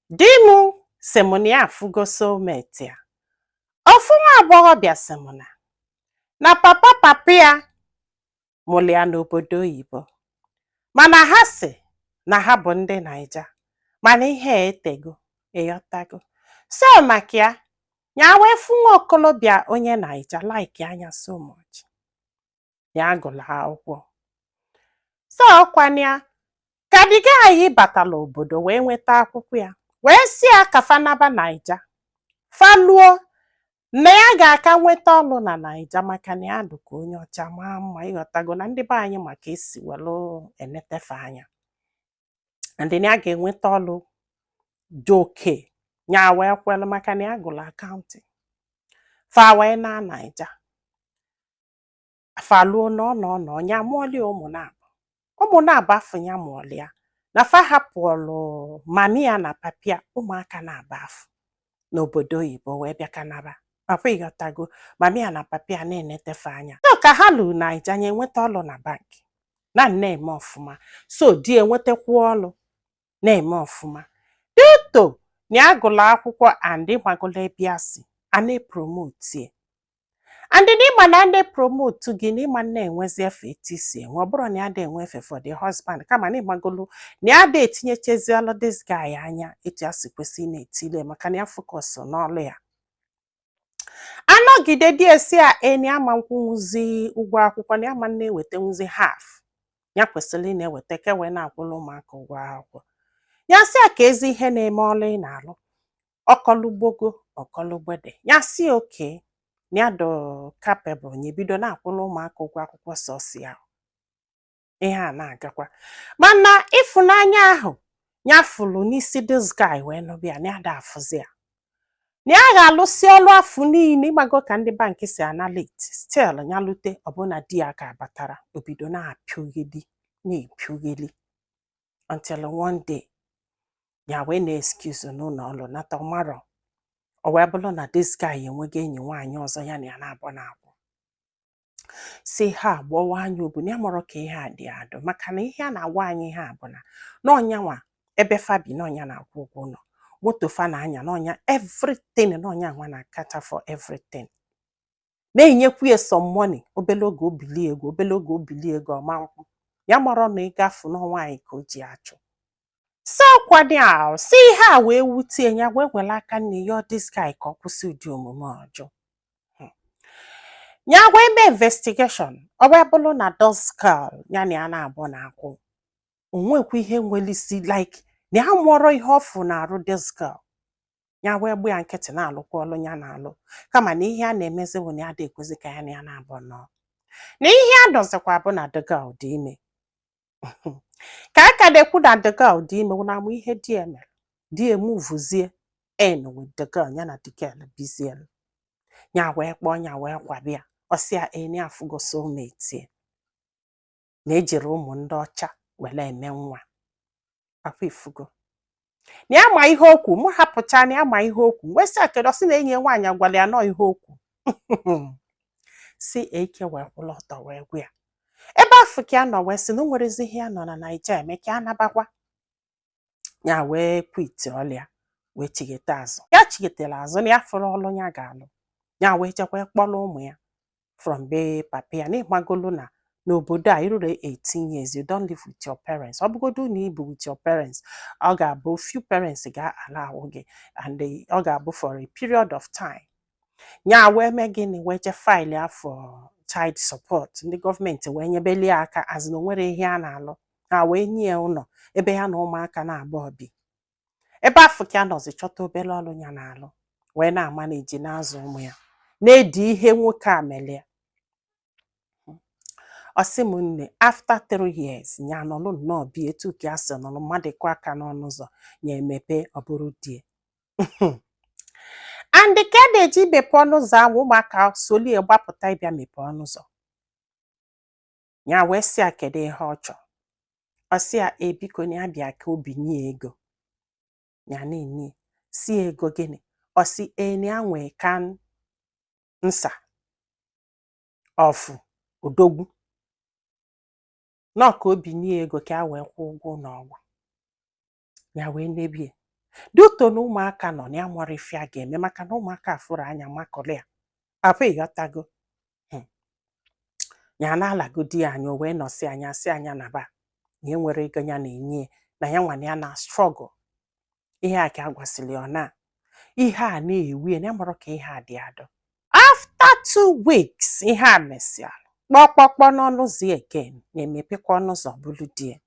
Di m sị m na ya afụgo soulmate ya. Ofu nwa agbọghọbịa sị m na papa papa ya mụrụ ya n'obodo oyibo, mana ha sị na ha bụ ndị Naija, mana ihe a etego, ịghọtago? So maka ya, ya wee fụ nwa okolobịa onye Naija, like anya so much. Ya gụrụ akwụkwọ, so ọkwana ya ka the guy batala obodo wee nweta akwụkwọ ya, wee sị ya ka fa naba Naija, faluo na ya ga-aka nweta ọlụ na Naija, maka na ya dụka onye ọcha maa mma, ịghọtago, na ndị be anyị maka esi welu enetefe anya, and na ya ga-enweta ọlụ dị oke. Ya wee kwelu, maka na ya gụrụ accounting. Fa wee na Naija, faluo nọ nọ nọ, ya mụọlia ụmụ na-abụ, ụmụ na-abụ afọ ya mụọlia na fa hapụlụ mami ya na papi ya, ụmụaka na-aba afọ n'obodo oyibo wee bịa kanaba papa, ịghọtago? Mami ya na papi ya na-enetefe anya. So ka ha lụ Naija, ya enweta ọlụ na bank na na-eme ọfụma. So di enwetakwa ọlụ na-eme ọfụma dito na ya gụrụ akwụkwọ and ịgbagolo ebe ya si a na-epromote, and n'ịma na ndị promote gị na ịma na-enwezi efe etu isi enwe. Ọ bụrụ na ya da enwe efe for the husband, kama na ịgbagolo na ya da etinyechezialụ this guy anya etu ya si kwesị ị na-etile, maka na ya focus n'ọlụ ya. Anọgide di esi a eni ama nkwụnwuzi ụgwọ akwụkwọ, na ya ma na-ewetanwuzi half ya kwesịrị ị na-eweta ka wee na-akwụrụ ụmụaka ụgwọ akwụkwọ. Ya sị ya ka ezi ihe na-eme ọlụ ị na-alụ ọkọlugbogo ọkọlugbede. Ya sị oke na ya do capable, ya ebido na-akwụrụ ụmụaka ụgwọ akwụkwọ sọsọ ya. Ihe a na-agakwa, mana ịfụnanya ahụ ya fụlụ n'isi this guy wee nụbịa na ya da afụzi ya, na ya ga-alụsị ọlụ afọ niile. Ịgbago ka ndị bank si ana late, still ya lute, ọbụna di ya ka batara, obido na-apịogheli na-epiogheli until one day ya wee na-excuse n'ụlọ ọlụ nata, ọmarọ o wee bụrụ na this guy enwego enyi nwaanyị ọzọ ya na ya na-abụ na-akwụ. Si ha agbawa anya obu na ya mụrụ ka ihe a dị adụ, maka na ihe a na-agwa anyị ihe a bụ na n'ọnyanwa ebe fa bi, n'ọnya na-akwụ ụgwọ ụlọ, moto fa na-anya, n'ọnya everything, n'ọnya nwa na-akata for everything, na-enyekwu ya some money. Obele oge o bilie ego, obele oge o bilie ego, ọma nkwụ ya mara na ịgafu n'ọnwaanyị ka o ji achụ. So kwado a si ihe a wee wutie ya, wee were aka nne yọọ this guy ka ọ kwụsị ụdị omume ọjọọ ya. Wee mee investigation, ọ wee bụrụ na this girl ya na ya na-abụ na-akwụ onwekwa ihe nwere isi, like na ya mụọrọ ihe ọfụ na-arụ this girl. Ya wee gbu ya nkịtị, na-alụkwa ọlụ ya na-alụ, kama na ihe a na-emezi bụ na ya ada ekwezi ka ya na ya na-abụ nọ, na ihe a dọzikwa bụ na the girl dị ime. Ka a ka na-ekwu na the girl dị ime, na amụ ihe di ya mere, di ya emuvuzie in with the girl, ya na the girl bizie. Ya wee kpọọ ya wee kwabịa, ọ sị ya eni afụgo soulmate ya, na ejiri ụmụ ndị ọcha were eme nwa. Akwa ifugo na ya ma ihe okwu mụ hapụcha, na ya ma ihe okwu. Wee sị kedu? Ọ sị na enyi ya nwaanyị gwara ya nọọ ihe okwu si eke wee kwụrụ ọtọ wee gwa ya ebe afọ ka ya nọ, wee sị na o nwerezi ihe ya nọ na Naija eme, ka ya nabakwa. Ya wee quit ọlịa, wee chighete azụ. Ya chighetere azụ na ya fụrụ ọlụ ya ga-alụ, ya wee jekwa kpọrọ ụmụ ya from be papa ya. Na ịgbagolu na n'obodo a, iruru 18 years, you don't live with your parents. Ọ bụgodu na ibu with your parents, ọ ga-abụ few parents ga-allow gị, and ọ ga-abụ for a period of time. Ya wee mee gịnị? Wee jee file ya for child support. Ndị gọọmenti wee nyebelie aka azụ na o nwere ihe a na-alụ, ha wee nye ya ụlọ ebe ya na ụmụaka na-abụọ bi. Ebe afọ ka ya nọzi chọta obere ọrụ ya na-alụ, wee na-ama na-eji na-azụ ụmụ ya, na-edi ihe nwoke a mere ya. Ọ sị m nne, after 3 years, ya nọlụ nnọọ bi etu ka ya si nọlụ, mmadụ kụ aka n'ọnụ ụzọ, ya emepe, ọ bụrụ die. And ka a na-eji mepe ọnụ ụzọ ahụ, ụmụaka solie gbapụta ịbịa mepee ọnụ ụzọ. Ya wee sị ya kedu ihe ọ chọrọ. Ọ sị ya e biko, na ya bịa ka o binye ya ego. Ya na-enye si ya ego gịnị? Ọ sị e na ya nwee cancer ọfụ odogwu nọ, ka o binye ya ego ka ya wee kwụọ ụgwọ ụlọ ọgwụ. Ya wee nebie. Due to na ụmụaka nọ na ya, nwere ife a ga-eme, maka na ụmụaka afụrụ anya makọrọ ya afọ, ịghọtago? Ya na-alagodi ya anya, o wee nọsị anya sị anya naba na e nwere ego ya na-enye na ya nwa na ya na struggle. Ihe a ka a gwasịrị ọ na ihe a na-ewu ya na ya mara ka ihe a dị adọ. After 2 weeks, ihe a mesịa kpọkpọkpọ n'ọnụ ụzọ ya again, na-emepekwa ọnụ ụzọ, bụrụ di ya.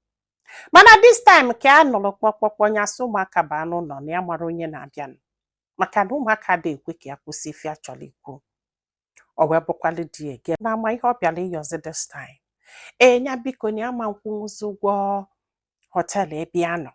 Mana this time ka a nụrụ kpọkpọkpọ, ya sị ụmụaka baa n'ụlọ, na ya mara onye na-abịanụ, maka na ụmụaka dị ekwe ka ya kwụsị ife a chọrọ ikwu. O wee bụkwalụ di ya again na ama ihe ọ bịara ịyọzi this time. Ee, ya biko, na ya ma nkwụnwụzi ụgwọ hotel ebe ya nọ,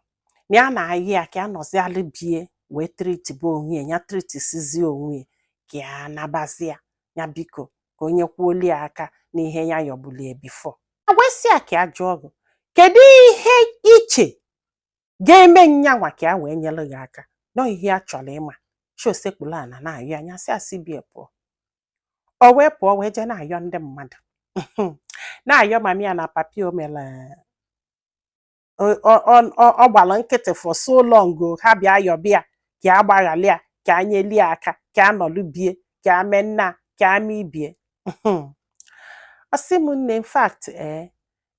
na ya na-ayị ya ka ya nọzialụ bie wee treatịbe onwe ya, ya treatisizie onwe ya, ka ya nabazia. Ya biko, ka onye kwuolu ya aka n'ihe ya yọbulie before. A wee sị ya ka ya jụọ gị, kedu ihe iche ga-eme nyanwa ka ya wee nyere gị aka nọ? Ihe ya chọrọ ịma chi osekpulu ana na-ayọ anya, sị asị bie pụọ. O wee pụọ, wee jee na-ayọ ndị mmadụ, na-ayọ mami ya na papi. O mere ọ gbara nkịtị for so long o, ha bịa yọbịa ka a gbaghalị ya, ka a nyelie aka, ka a nọlụ bie, ka a mee nna, ka a mee ibie. Ọ sị m, nne, in fact, ee,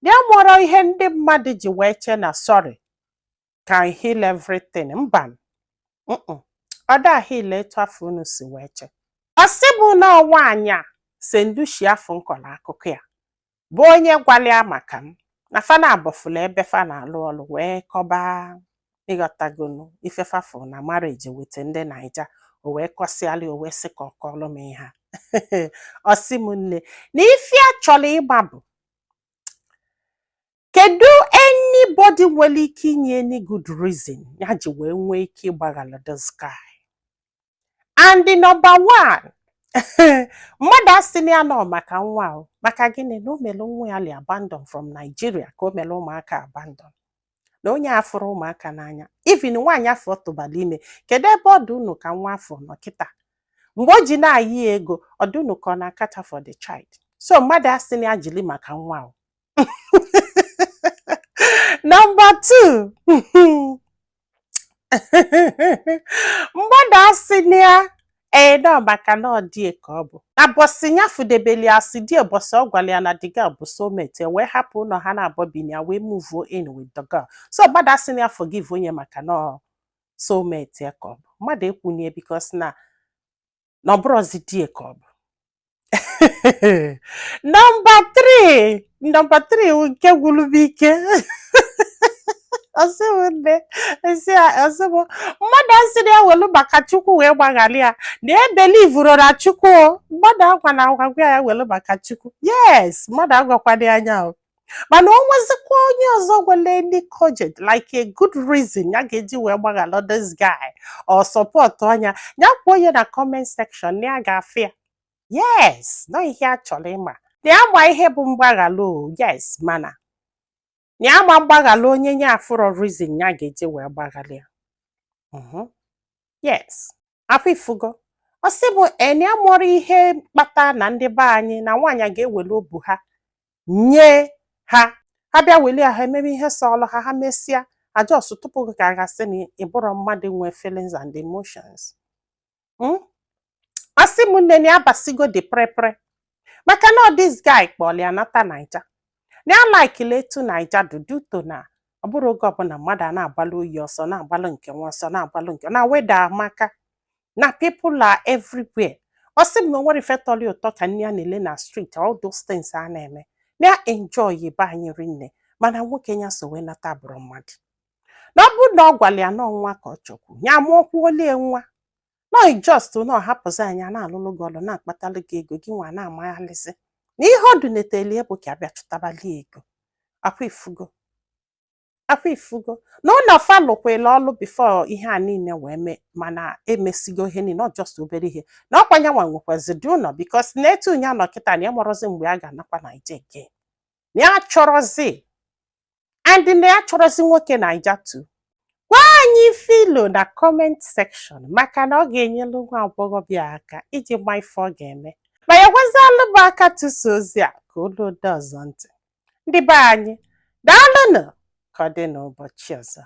ya mụọrọ ihe ndị mmadụ ji wee chee na sorry can heal everything. Mba, ọ da heal etu afọ unu si wee chee. Ọ sị m na nwaanyị a St. Lucia afọ nkọrọ akụkọ ya bụ onye gwara ya maka m na fa na-abọfụlụ ebe fa na-alụ ọlụ wee kọba, ịghọtagonu, ife fafụ na marriage wete ndị Naija. O wee kọsịalị, o wee sị ka ọ kọọlụ m ihe a. Ọ sị m, nne, na ife a chọrọ ịgba bụ, kedu anybody nwere ike inye any good reason ya ji wee nwee ike ịgbaghara this guy? And number one, mmadụ asị na ya nọ maka nwa o, maka gịnị na o mere nwa ya li abandon from Nigeria, ka o mere ụmụaka abandon, na onye a fụrụ ụmụaka n'anya, even nwaanyị afọ tụbara ime, kedu ebe ọ dị unu ka nwa afọ nọ kịta mgbe o ji na-ayị ego? Ọ dị unu ka ọ na-akata for the child? So mmadụ asị na ya jiri maka nwa o. Number two, mmadụ asị na ya ee nọ maka na ọ dị ka ọ bụ na bọsị ya fudebeli asị die, bọsị ọ gwara ya na the girl bụ soulmate ya, wee hapụ ụlọ ha na-abọ bi ya, wee move in with the girl. So mmadụ asị na ya forgive onye maka na ọ soulmate ya ka ọ bụ. Mmadụ ekwunye because na ọ bụrọzi die ka ọ bụ. Number 3, number 3 nke gwụrụ m ike, ọsị m nne, ọsị m mmadụ asị na ya welu maka Chukwu wee gbaghara ya, na ebelivuro na Chukwu o. Mmadụ agwa na agwa ya welu maka Chukwu, yes, mmadụ agwakwana anya o. Mana o nwezikwa onye ọzọ nwere any cogent, like a good reason ya ga-eji wee gbaghara this guy or support ọnya ya, kwuo ya na comment section na ya ga-afụ ya. Yes, nọ ihe a chọrọ ịma, na ya ma ihe bụ mgbaghalụ o. Yes, mana na ya ma mgbaghalụ onye ya afụrọ reason ya ga-eji wee gbaghalụ ya. Yes, afọ ifugo. Ọ sị bụ eni ya mụọrọ ihe kpata na ndị be anyị na nwaanyị ga-ewere obu ha nye ha, ha bịa weli ha emebe ihe sọọlụ ha, ha mesịa ajọs tupu gị ka a gasị na ị bụrụ mmadụ nwee feelings and emotions. Ọ sị m, nne, na ya basigo dị prepre, maka na ọ this guy kpọrọ ya nata Naija, na ya likele etu Naija dị, due to na ọ bụrụ oge ọbụla mmadụ a na-agbalụ oyi ọsọ, na-agbalụ nke nwa ọsọ, na-agbalụ nke na weather amaka, na people are everywhere. Ọ sị m na o nwere ife tọrọ ya ụtọ ka nne ya na-ele na street, all those things a na-eme, na ya enjoy ebe anyị rinne. Mana nwoke ya so wee nata bụrụ mmadụ, na ọ bụrụ na ọ gwara ya nọọ nwa ka ọ chọkwu, ya mụọkwuolie nwa, nọ just na ọ hapụzi anyị a na-alụlụ gị ọlụ, na-akpatalụ gị ego, gị nwa na-amaghalịsị na ihe ọ dụnetelie bụ ka abịa chụtabalie ego. Akwa ifugo, akwa ifugo na ụlọ fa lụkwela ọlụ before ihe a niile wee mee, mana emesigo ihe niile, ọ just obere ihe na ọkwa nyanwa nwekwazi dị ụlọ, because na etu ya nọ kịta na ya marọzi mgbe a ga-anakwa Naija again, na ya chọrọzi and na ya chọrọzi nwoke Naija too. Gwa anyị filo na comment section, maka na ọ ga-enyelu nwa agbọghọbịa aka iji gba ife ọ ga-eme ma ya gwazialụ bụ aka tụsa ozi a ka olu ode ọzọ ntị. Ndị be anyị, daalụnụ. Ka ọ dị n'ụbọchị ọzọ.